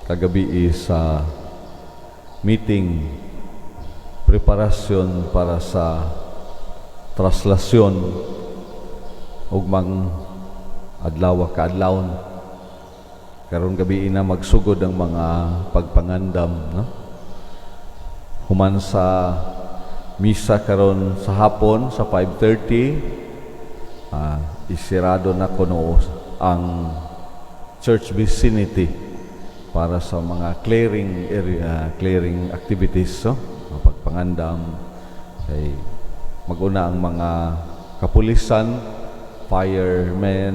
Kagabi sa meeting, preparasyon para sa traslasyon ugmang adlaw, kaadlawon. Karon gabi na magsugod ang mga pagpangandam, no? Human sa misa karon sa hapon sa 5:30, isirado na kuno ang church vicinity para sa mga clearing area, clearing activities, so mga pagpangandam kay maguna ang mga kapulisan, firemen,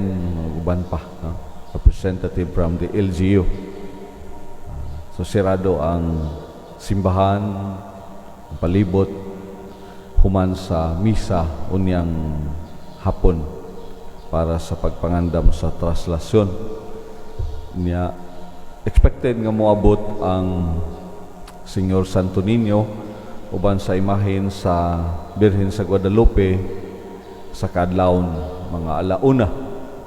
uban pa, no? Representative from the LGU. So sirado ang simbahan, ang palibot human sa misa unyang hapon para sa pagpangandam sa traslasyon. Niya expected nga moabot ang Señor Santo Niño uban sa imahen sa Birhen sa Guadalupe sa kaadlawon, mga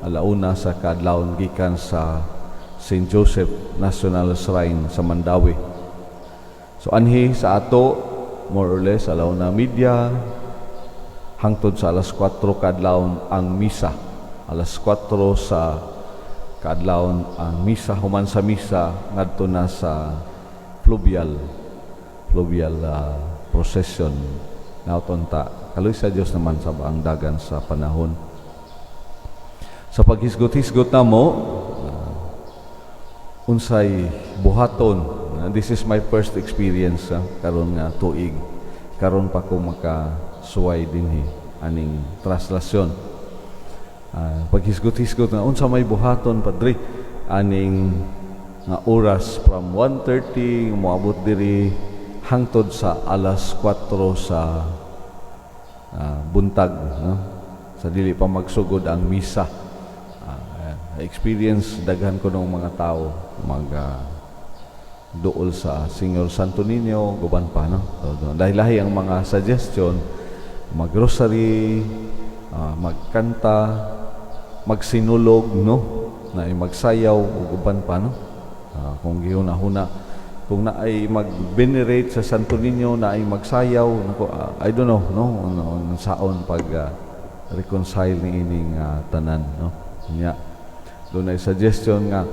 alauna sa kaadlawon, gikan sa St. Joseph National Shrine sa Mandaue. So anhi sa ato, more or less alauna media hangtod sa alas 4 kaadlawon ang misa. Alas 4 sa kaadlawon ang misa. Human sa misa, ngadto na sa fluvial procession. Nauton ta, kaluoy sa Dios naman sa ang dagan sa panahon. Sa paghisgot-hisgot namo unsay buhaton. This is my first experience karon nga tuig. Karon pa ko makasuway dinhi aning traslasyon. Paghisgot-hisgot nga unsa may buhaton, Padre, aning nga oras from 1:30 moabot diri hangtod sa alas 4 sa buntag, no? Sa dili pa magsugod ang misa. Experience daghan ko ng mga tao mag duol sa Señor Santo Niño, guban pa, no? So, dahil lahi ang mga suggestion: mag-rosary, magkanta, magsinulog, no, na magsayaw ug uban pa, no? Kung gihuna-huna kung naay mag-venerate sa Santo Niño, naay magsayaw, nako, I don't know, no, no saon pag reconcile ni ining tanan, no? Nya dunay suggestion nga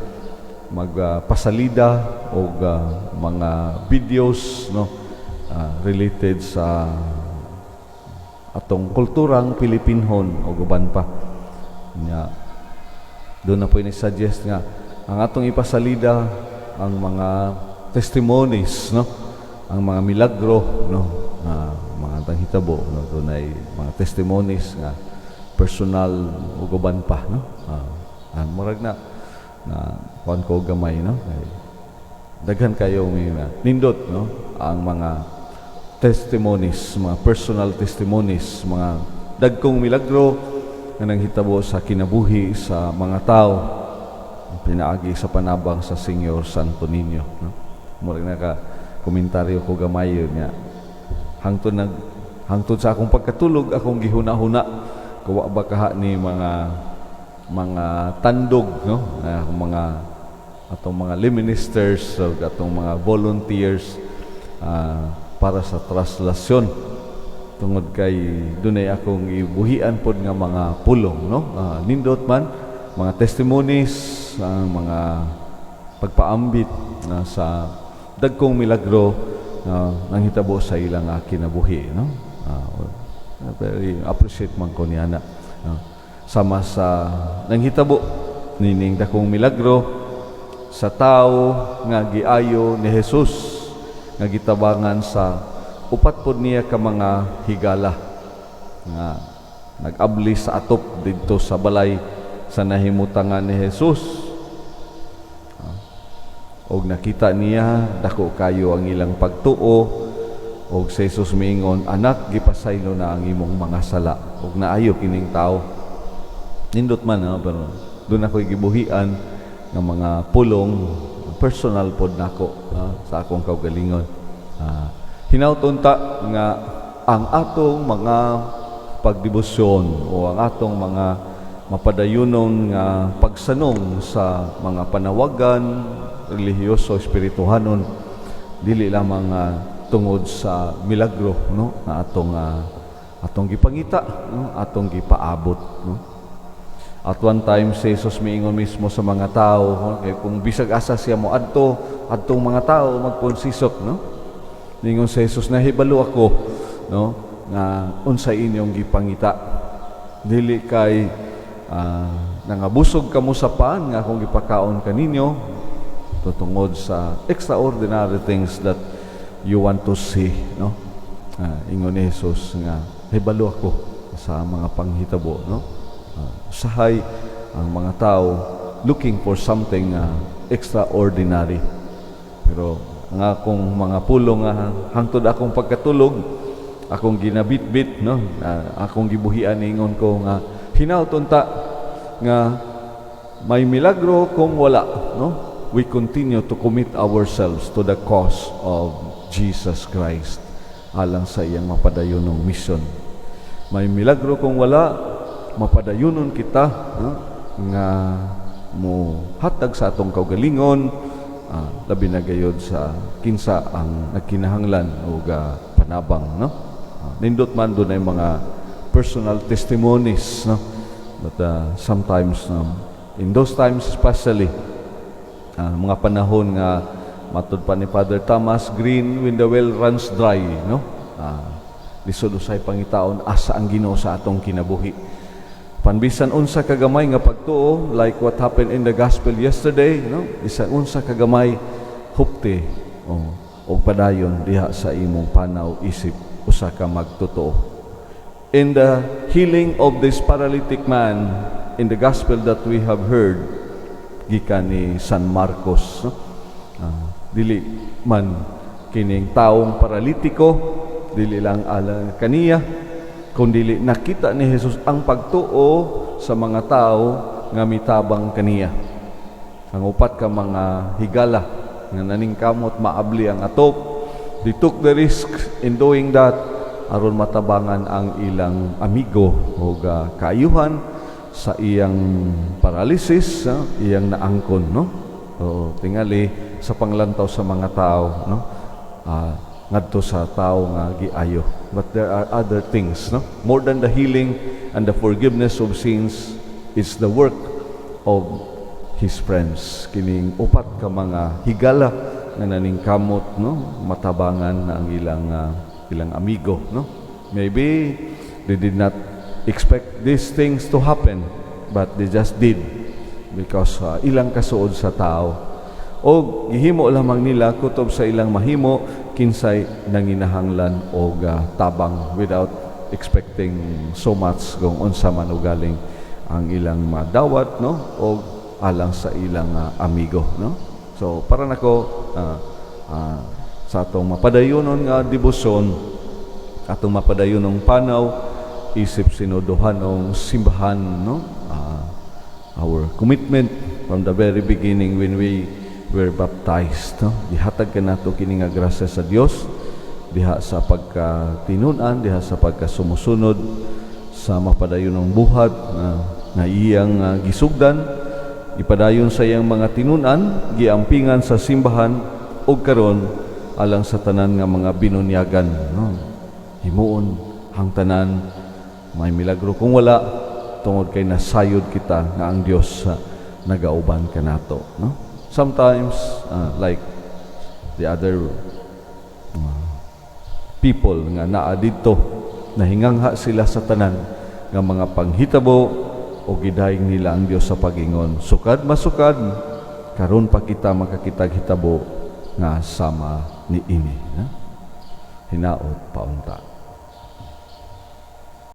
magpasalida og mga videos, no, related sa atong kulturang Pilipinhon o uban pa. Nya duna poy ni suggest nga ang atong ipasalida ang mga testimonies, no, ang mga milagro, no, na mga tanghitabo, no? Dunay mga testimonies nga personal ug uban pa, no? Murag na na kuan ko gamay, no, kay daghan kayo may nindot, no, ang mga testimonies, mga personal testimonies, mga dagkong milagro nga nanghitabo sa kinabuhi sa mga tao pinaagi sa panabang sa Señor Santo Niño, no? Murag naka komentaryo ko gamay nga hangtod sa akong pagkatulog akong gihuna-huna kung wa ba kaha ni mga tandog, no, na akong mga atong mga lay ministers o atong mga volunteers para sa traslasyon, tungod kay dunay akong ibuhian pod nga mga pulong, no? Nindot man mga testimonies, ang mga pagpaambit na sa dagkong milagro na nanghitabo sa ilang kinabuhi, no? Very appreciate man ko niya na, no? Sama sa nanghitabo nining dakong milagro sa tao nga giayo ni Jesus, nga gitabangan sa upat pod niya ka mga higala nga nag-abli sa atop didto sa balay sa nahimutangan ni Jesus. Og nakita niya dako kayo ang ilang pagtuo, og si Jesus miingon, "Anak, gipasaylo na ang imong mga sala." Og naayo kining tao. Nindot man, no? Pero duna ko'y gibuhian ng mga pulong personal pod nako sa akong kaugalingon. Hinawton ta nga ang atong mga pagdebosyon o ang atong mga mapadayunon nga pagsanong sa mga panawagan relihiyoso, espirituhanon, dili lamang tungod sa milagro, no, nga atong gipangita, no, atong gipaabot, no. At one time, si Jesus miingon mismo sa mga tao, no, kay kung bisag asa siya mo adto, adtong mga tao magponsisok, no. Ningon si Jesus, "Nahibalo ako, no, nga unsay inyong gipangita. Dili kay nangabusog kamo sa pan nga akong gipakaon kaninyo, tungod sa extraordinary things that you want to see," no. Ingon ni Jesus nga hibalo ako sa mga panghitabo, no. Usahay ang mga tao looking for something extraordinary. Pero ang akong mga pulong nga hangtod akong pagkatulog, akong ginabitbit, no, akong gibuhian, ingon ko nga hinaut unta nga may milagro kung wala, no, we continue to commit ourselves to the cause of Jesus Christ alang sa iyang mapadayunong mission. May milagro kung wala, mapadayunon kita, no, nga mo hatag sa atong kaugalingon, labi na gayod sa kinsa ang nagkinahanglan og panabang, no. Nindot man dunay mga personal testimonies, no, but sometimes, no, in those times especially, mga panahon nga matud pa ni Father Thomas Green, when the well runs dry, no, lisod usay pangitaon asa ang Ginoo sa atong kinabuhi. Panbisan unsa kagamay nga pagtuo, like what happened in the gospel yesterday, no, bisan unsa kagamay, hupti o padayon diha sa imong panaw isip usa ka magtotoo. In the healing of this paralytic man in the gospel that we have heard gikan ni San Marcos, no? Dili man kining taong paralitiko, dili lang alang kaniya, kundili nakita ni Jesus ang pagtuo sa mga tao nga mitabang kaniya. Ang upat ka mga higala nga naningkamot maabli ang atop, they took the risk in doing that aron matabangan ang ilang amigo o kaayuhan sa iyang paralysis, iyang naangkon, no. So tingali sa panglantaw sa mga tao, no, ngadto sa tao nga giayo. But there are other things, no, more than the healing and the forgiveness of sins is the work of his friends, kining upat ka mga higala nga naningkamot, no, matabangan ang ilang amigo, no. Maybe they did not expect these things to happen, but they just did because ilang kasuod sa tao o gihimo lamang nila kutob sa ilang mahimo kinsay nanginahanglan og tabang without expecting so much kung unsa man ugaling ang ilang madawat, no, o alang sa ilang amigo, no. So para nako, sa atong mapadayonon nga debosyon, atong mapadayonong panaw isip sinodohanong simbahan, no, our commitment from the very beginning when we were baptized, no, gihatag kanato kini nga grasya sa Dios diha sa pagkatinun-an, diha sa pagkasumusunod sa mapadayonong buhat na iyang gisugdan, ipadayon sa iyang mga tinun-an, giampingan sa simbahan ug karon alang sa tanan nga mga binunyagan, no. Himuon ang tanan, may milagro kung wala, tungod kay nasayod kita nga ang Dios nagauban kanato, no. Sometimes, like the other people nga naa didto, nahingangha sila sa tanan nga mga panghitabo o gidayeg nila ang Dios sa pagingon, "Sukad masukad, karon pa kita makakitag hitabo nga sama ni ini, ha?" Hinaot paunta.